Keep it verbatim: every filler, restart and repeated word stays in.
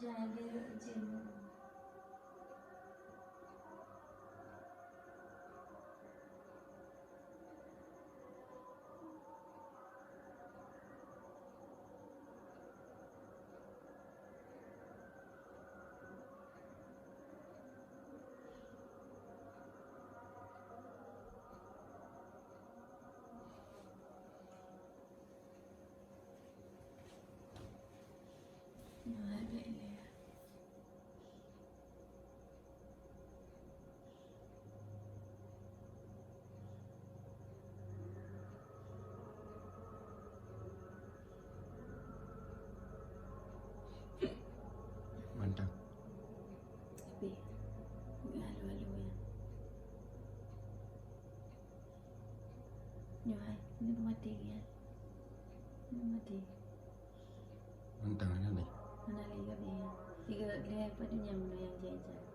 Jadi, Cing. Mantap. Tapi, nggak halu-halu ya. Nyoe hai, ini pemati ya. Ini pemati. Mantap, ada ni. Mana lagi ya? Tiga, dia apa tu yang mana yang jajan?